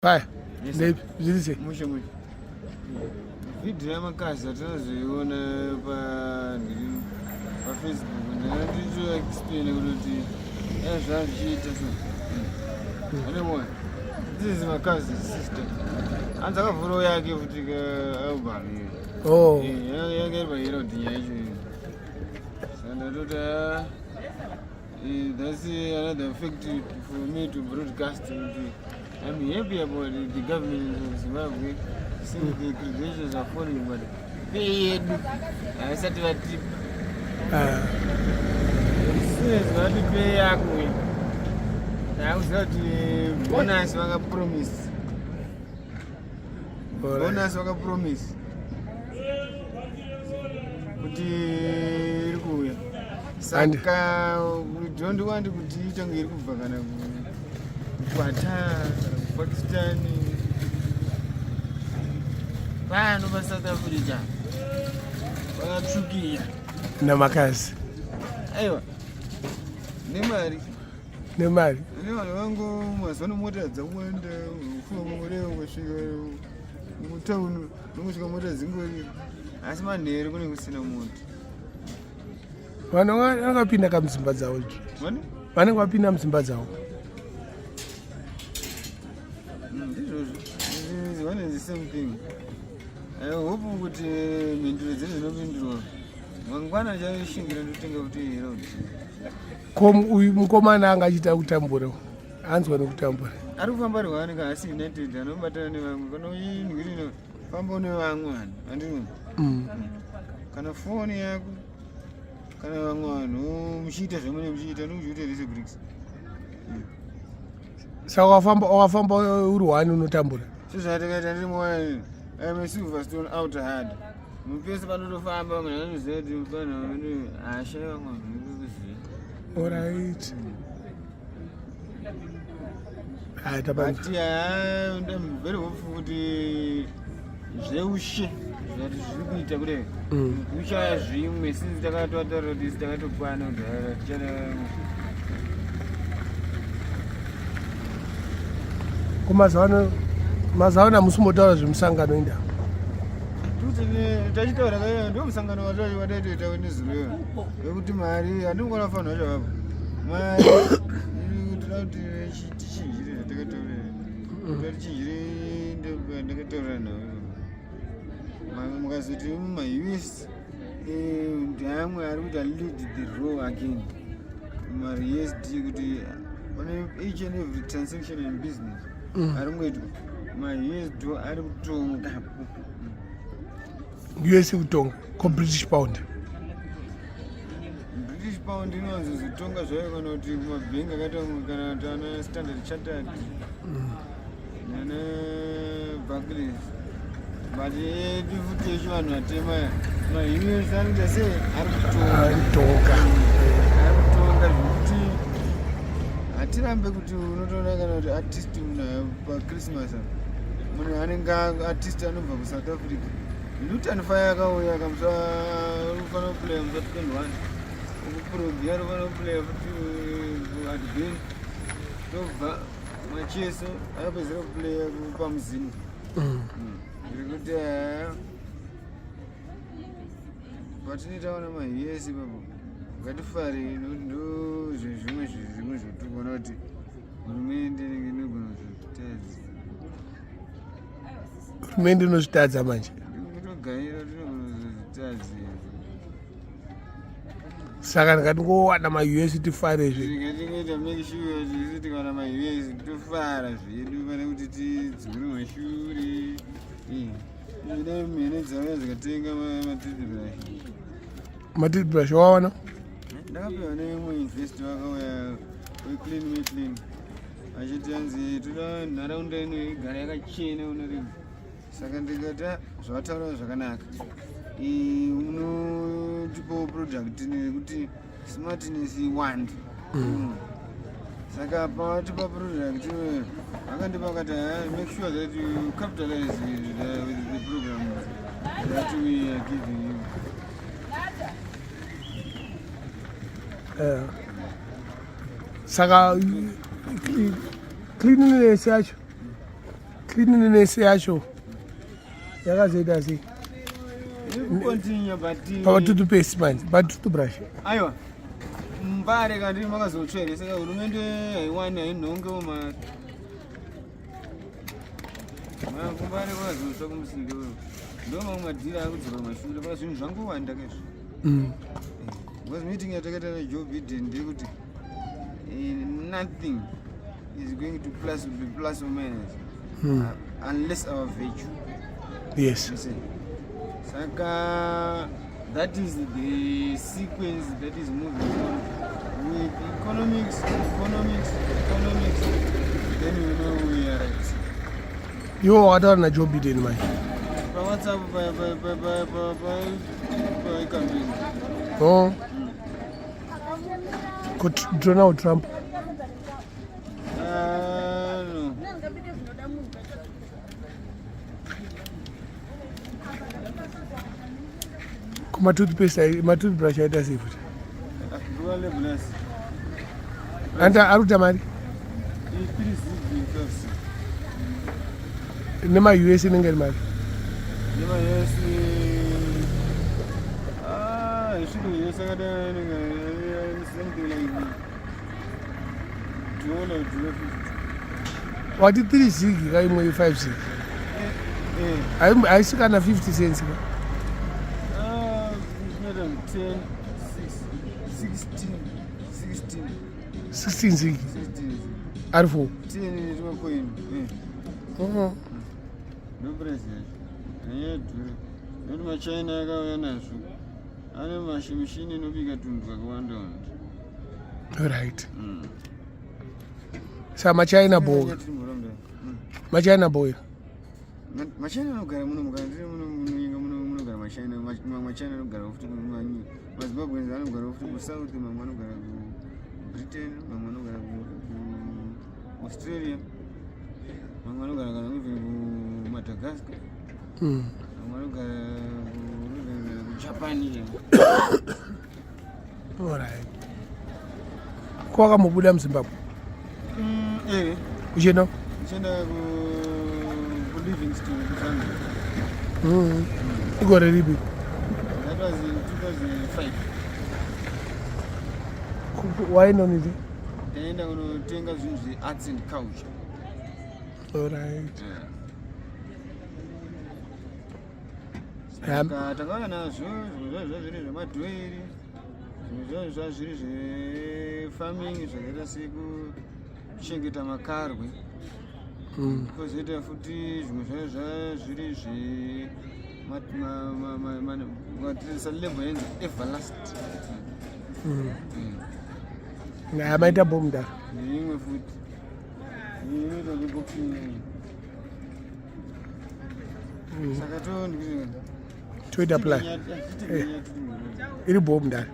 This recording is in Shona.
Paya. Ndeipi? Zviri sei? Mushe mushe. Video yamakazi atinozoiona pa pa Facebook ndinoto explain kuti eh zvazvichiita so. Ane one. This is my cousin sister. Anza akavhura yake futi ka album iyo. Oh. Eh yake iri pa Herald yacho. Saka ndatoti ah That's another fact for me to broadcast. I'm happy about the government of Zimbabwe since the credentials are falling, but pay yedu haisati vatipa. As soon as vati pay yako ndakuziva kuti bonus vakapromise. Bonus vakapromise kuti iri kuuya saka we don't want kuti itange iri kubva kana kuQatar kana kuPakistan pano paSouth Africa vakatsvukira namakazi aiwa nemari nemari nevanhu vangu mazuva ano mota dzawanda ufamba mureo kusvika mutauni nongosvika mota dzingori asi manheru kune kusina mota. Vanhu vakapinda kamudzimba dzavo vanenge vapinda mudzimba dzavo. Ndizvozvo one is the same thing. I hope kuti mhinduro dzedu dzinopindurwa mangwana chashingira ndotenga kuti road. Ko uyu mukomana anga achiita kutambura anzwa nekutambura ari kufamba ari one ka asi united anobatana nevamwe kana uinhwirino famba une vamwe vanhu andini Kana foni yako kana vamwe vanhu muchiita zvamune muchiita nokuchiita rese bricks. Saka wakafamba wakafamba uri one unotambura. Sezvatakaita ndiri moyo I'm a silverstone out hard. Mupese panotofamba vamwe vanoziva kuti mufana hasha vamwe vanhu kuziva. Alright. But yeah, I'm very hopeful kuti zveushe zvati zviri kuita kudai kuchaya zvimwe since takatoataura kuti isi takatokwana kudhara tichada ko mazuva ano mazuva ano hamusi kumbotaura zvemusangano inda tachitaura kaiyo ndo musangano wataitoita nezuro iyo wekuti mari handingona fanira vacho vapo mari toda kuti tichinjire zvatakataurira toda tichinjire ndakataurira navo mukazoti maus ndeamwe ari kuita lead the role again mausd kuti pane each and every transaction in business ari kungoitwa mausd ari kutonga. US kutonga ko British pound. British pound inowanzozotonga zvayo kana kuti kumabhengi akaita kana kuti ana Standard Chartered nana Barclays but yedu futi yechivanhu vatema maUS anoita sei ari kutonga. Ari kutonga. Ari kutonga zvekuti hatirambe kuti unotoona kana kuti artist munhu paChristmas apa munhu anenge artist anobva kuSouth Africa Lutan Fire akauya kamusa unofanira kuplaya musa 21 ukuprobia unofanira kuplaya futi kuadvent tobva Macheso akapedzera kuplaya pamuzinda ndiri kuti patinoitaona mahiyesi ipapo ngatifare nokuti ndo zvimwe zvimwe zvotikuona kuti hurumende inenge inogona kuzvitadza. Hurumende inozvitadza manje. Kutogaira tinogona kuzvitadza. Saka ndikatingowana maUS tifare zve. Tingatingoita make sure kuti isu tikawana maUS tofara zvedu pane kuti tidzure mashure. Ine mhene dzauya dzikatenga matoothbrush. Matoothbrush wawana? Ndakapiwa neimwe investor vakauya weclean me clean achiti hanzi toda nharaunda ino igara yakachena unorima saka ndikati zvavataura zvakanaka unotipawo product nekuti smartness iwande. Saka pavatipa product vakandipa vakati make sure that you capitalize with the program that we are giving you. Saka cleanliness yacho Cleanliness yacho yakazoita sei? Continue but Pamatoothpaste manje, patoothbrush. Aiwa. Mbare kandi makazotsva here saka hurumende haiwani hainhongewo ma kumbare kwakazotsva kumusika ndo mamwe madhiri akudzoka kumashure pa zvinhu zvangowanda kaizvo. Because meeting yatakaita naJoe Biden ndeyekuti nothing is going to plus be plus or minus unless our virtue. You see. Saka that is the sequence that is moving on with economics, economics, economics. Then we know we are right. Iwo wakataura naJoe Biden manje? PaWhatsApp pa pa pa pa pa pa pa campaign. Oh. Ko Donald Trump? No. Ko matoothpaste, matoothbrush aita sei futi? Ndova lebless. Anda ari kuita mari? I3 ZiG 5. NemaUS inenge iri mari? Nema US, ah, isvike US akada inenge something like dollar, $50. Wati 3 zig ka imwe 5 zig? Eh. Haisi kana 50 cents ka? Ah, zvinoita 10, 6, 16, 16. 16 zig. 16. Ari 4. 10 nemacoin, eh. Ndo price yacho hainyadhura nekuti maChina akauya nazvo ane mishini inobika tunhu twakawanda wanda. Right, saka maChina boy, maChina boy. MaChina anogara muno, mukana tiri muno munyika muno munogara maChina. Mamwe maChina anogara futi, maZimbabweans anogara futi kuSouth, mamwe anogara kuBritain, mamwe anogara kuAustralia, mamwe anogara kana even kuMadagascar, mamwe anogara even kana kuJapan. Alright, ko wakambobuda muZimbabwe? Eh. Uchienda? Ndichienda kuLivingston, kuZambia. Igore ripi? That was in 2005. Waendoniti? Ndaenda kunotenga zvinhu zvearts and culture. Alright. Saka takauya nazvo zvimwe zvacho zviri zvemadhoiri, zvimwe zvacho zvazviri zvefarming zvakaita sekuchengeta makarwe. Kozoita futi zvimwe zvacho zvazviri zve label yenzi Everlast. Haya, maita bomu dara. Neimwe futi inoita zveboxing. Saka to Toita plan. Iri bomu dara.